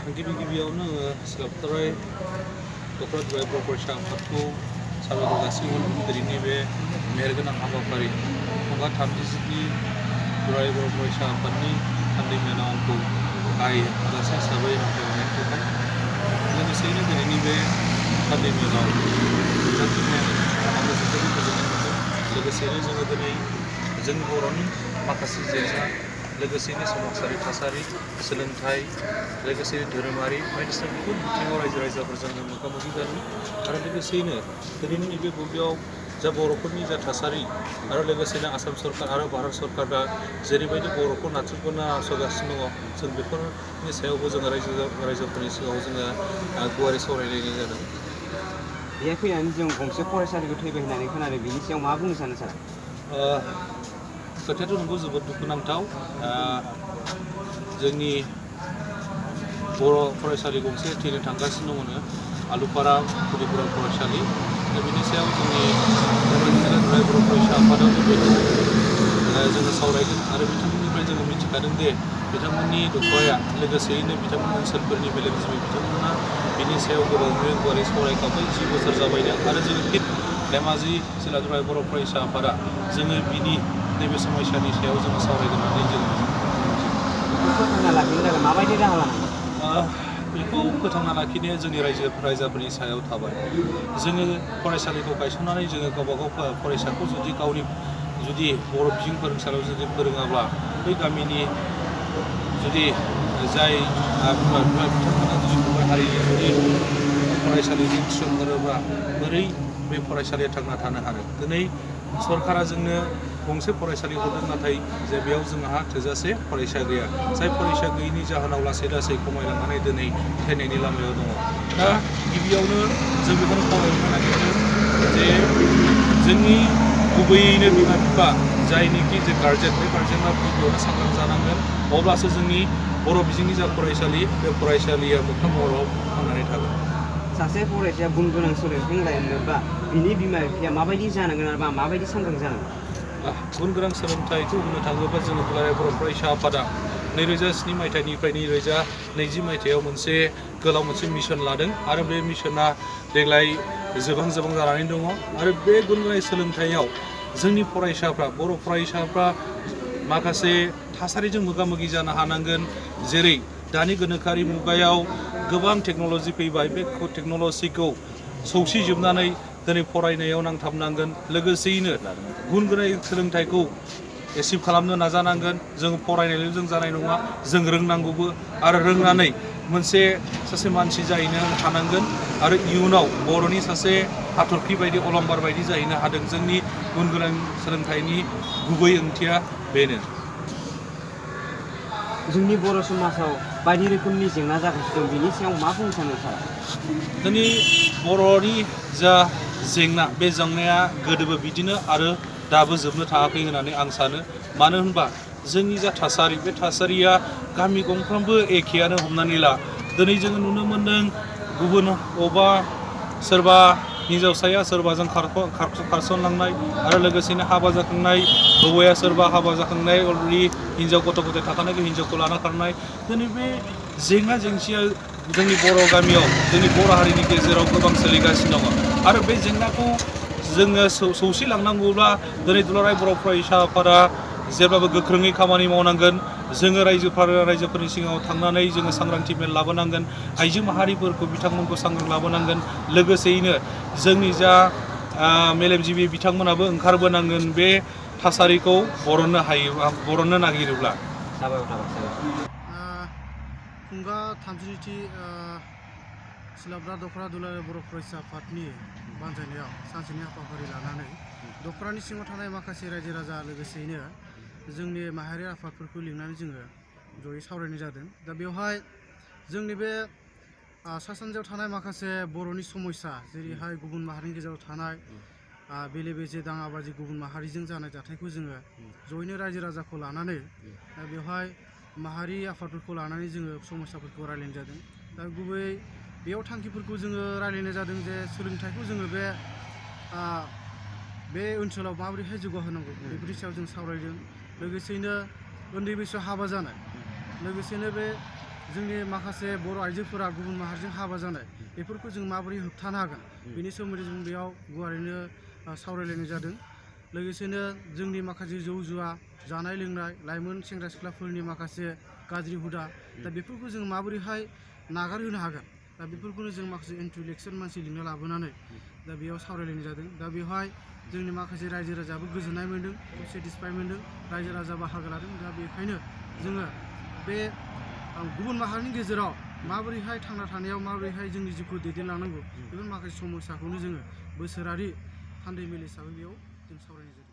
गिबियावनो सोलाबथारै दखरा दुलाराय बर' फरायसा आफादखौ साबायखर जासिहरनो दिनैनि बे मेहेरगोनां हाबाफारि खुंगा 37 दुलाराय बर' फरायसा आफादनि साननै मेलाव आंखौ गाहाय आलासि हिसाबै हांख्रायहरनायनि थाखाय लोगोसेयैनो दिनैनि बे साननै मेलाव नुजाथिनायानो आङो जोबोद गोजोननाय मोनदों। लोगोसेयैनो जोङो दिनै जोंनि बर'नि माखासे जेंना लोगोसेयैनो समाजारि थासारि सोलोंथाइ लोगोसे धोरोमारि बायदिसिना गुबुन बिथिङाव रायजो-राजाफोरजों मोगा-मोगि जादों आरो लोगोसेयैनो दिनैनि नैबे बुब्लियाव जा बर'फोरनि जा थासारि आरो लोगोसेनो आसाम सरकार आरो भारत सरकारा जेरैबायदि बर'खौ नारसोगासिनो दङ जों बेफोरनि सायावबो जोङो रायजोफोरनि सिगाङाव जोङो गुवारै सावरायलायनाय जादों। बेहाय फैनानै जों गंसे फरायसालिखौ थैबाय होननानै खोनादों, बेनि सायाव मा बुंनो सानो सार? खोथायाथ' नंगौ जोबोद दुखुनांथाव। जोंनि बर' फरायसालि गंसे थैनो थांगासिनो दङनो आलुपारा गुदिफरा फरायसालि। दा बेनि सायाव जोंनि दुलाराय बर' फरायसा आफादाबो बेखौ जोङो सावरायगोन आरो बिथांमोननिफ्राय जोङो मिथिखादों दि बिथांमोननि दफाया लोगोसेयैनो बिथांमोननि ओनसोलफोरनि मेलेमजिबि बिथांमोना बिनि सायाव गोबाङै गुवारै सावरायखाबाय 10 बोसोर जाबायनो आरो जोङो फिन धेमाजि जिल्ला दुलाराय बर' फरायसा आफादा जोङो बिनि नैबे समयसानि सायाव जोङो सावरायगोन होननानै जोङो फोथांना लाखिनो थाखाय माबायदि राहा लानांगोन? बेखौ फोथांना लाखिनाया जोंनि रायजोफोरनि सायाव थाबाय। जोङो फरायसालिखौ गायसननानै जोङो गावबागाव फरायसाखौ जुदि बर' बिजों फोरोंसालियाव जुदि फोरोङाब्ला बै गामिनि जुदि जाय बिमा-बिफा बिथांमोना जुदि गुबुन हारिनि जुदि फरायसालिजों थिसनहरोब्ला बोरै बे फरायसालिया थांना थानो हानो? दिनै सरकारा जोंनो गंसे फरायसालि हरदों, नाथाय जे बेयाव जोंहा थोजासे फरायसा गैया। जाय फरायसा गैयैनि जाहोनाव लासै लासै खमायलांनानै दिनै थैनायनि लामायाव दङ। दा गिबियावनो जों बेखौनो खावलायनो नागिरदों जे जोंनि गुबैयैनो बिमा-बिफा जायनिखि जे गार्जेन, बे गार्जेना गिबियावनो सांग्रां जानांगोन। अब्लासो जोंनि बर' बिजोंनि जा फरायसालि बे फरायसालिया मोगथां महराव थांनानै थागोन। सासे फरायसाया गुन गोनां सोलोंथाइ लानोबा बिनि बिमा-बिफाया माबायदि जानांगोन आरो माबायदि सांग्रां जानांगोन? गुन गोनां सोलोंथाइखौ बुंनो थाङोब्ला जोङो दुलाराय बर' फरायसा आफादा 2007 मायथाइनिफ्राय 2020 मायथाइयाव गोलाव मोनसे मिशन लादों आरो बे मिशना देग्लाय जोबहां जानानै दङ आरो बे गुन गोनां सोलोंथाइयाव जोंनि फरायसाफ्रा बर' फरायसाफ्रा माखासे थासारिजों मोगा-मोगि जानो हानांगोन। जेरै दानि गोनोखोआरि मुगायाव गोबां टेक्न'लजि फैबाय, बे टेक्न'लजिखौ सौसिजोबनानै दिनै फरायनायाव नांथाबनांगोन। लोगोसेयैनो गुन गोनां सोलोंथाइखौ एचिभ खालामनो नाजानांगोन। जों फरायनायल' जों जानाय नङा, जों रोंनांगौबो आरो रोंनानै सासे मानसि जाहैनो हानांगोन आरो इयुनाव बर'नि सासे हाथरखि बायदि अलंबार बायदि जाहैनो हादों। जोंनि गुन गोनां सोलोंथाइनि गुबै ओंथिया बेनो। जोंनि बर' समाजाव बायदि रोखोमनि जेंना जागासिनो दं, बिनि सायाव मा बुंनो सानो सार? जोंनि बर'नि जा जेंना, बे जेंनाया गोदोबो बिदिनो आरो दाबो जोबनो थाङाखै होननानै आं सानो। मानो होनबा जोंनि जा थासारि, बे थासारिया गामि गंफ्रामबो एखेयानो। हमनानै ला, दिनै जोङो नुनो मोन्दों गुबुन अबेबा सोरबा हिन्जावसाया सोरबाजों खारसनलांनाय आरो लोगोसेनो हाबा जाखांनाय हौवाया सोरबा हाबा जाखांनाय अलरेडि हिन्जाव गथ' गथाय थाखानायखौ हिन्जावखौ लाना खारनाय। दिनै बे जेंना जेंसिया जोंनि बर' गामियाव, जोंनि बर' हारिनि गेजेराव गोबां सोलिगासिनो दङ आरो बे जेंनाखौ जोङो सौसिलांनांगौब्ला दिनै दुलाराय बर' फरायसा आफादा जेब्लाबो गोख्रोङै खामानि मावनांगोन। जोङो रायजोफोरनि सिगाङाव थांनानै जोङो सांग्रांथि मेल लाबोनांगोन। आइजो माहारिफोरखौ बिथांमोनखौ सांग्रां लाबोनांगोन। लोगोसेयैनो जोंनि जा मेलेमजिबि बिथांमोनाबो ओंखारबोनांगोन बे थासारिखौ बरननो नागिरोब्ला। खुंगा 37 सिलाब्रा दखरा दुलाराय बर' फरायसा आफादनि बानजायनायाव सानसेनि हाबाफारि लानानै दखरानि सिङाव थानाय माखासे रायजो राजा लोगोसेयैनो जोंनि माहारि आफादफोरखौ लिंनानै जोङो जयै सावरायनाय जादों। दा बेवहाय जोंनि बे सा सानजायाव थानाय माखासे बर'नि समस्या, जेरैहाय गुबुन माहारिनि गेजेराव थानाय बेले बेजे दाङाबाजि गुबुन माहारिजों जानाय जाथायखौ जोङो जयैनो रायजो राजाखौ लानानै बेवहाय माहारि आफादफोरखौ लानानै जोङो समस्याफोरखौ रायलायनाय जादों। दा गुबैयै बेयाव थांखिफोरखौ जोङो रायलायनाय जादों जे सोलोंथाइखौ जोङो बे ओनसोलाव माबोरैहाय जौगाहोनांगौ बेफोरनि सायाव जों सावरायदों। लोगोसेयैनो उन्दै बैसोआव हाबा जानाय, लोगोसेनो बे जोंनि माखासे बर' आइजोफोरा गुबुन माहारिजों हाबा जानाय बेफोरखौ जों माबोरै होबथानो हागोन बेनि सोमोन्दै जों बेयाव गुवारैनो सावरायलायनाय जादों। लोगोसेनो जोंनि माखासे जौ जुवा जानाय लोंनाय लाइमोन सेंग्रा सिख्लाफोरनि माखासे गाज्रि हुदा दा बेफोरखौ जों माबोरैहाय नागारहोनो हागोन दा बेफोरखौनो जों माखासे इन्टेलेक्सुयेल मानसि लिंना लाबोनानै दा बेयाव सावरायलायनाय जादों। दा बेवहाय जोंनि माखासे रायजो राजायाबो गोजोननाय मोन्दों, सेटिसफाइ मोन्दों, रायजो राजा बाहागो लादों। दा बेखायनो जोङो बे गुबुन माहारिनि गेजेराव माबोरैहाय थांना थानायाव माबोरैहाय जोंनि जिउखौ दैदेनलांनांगौ बेफोर माखासे समस्याखौनो जोङो बोसोरारि थान्दै मेल हिसाबै बेयाव जों सावरायनाय जादों।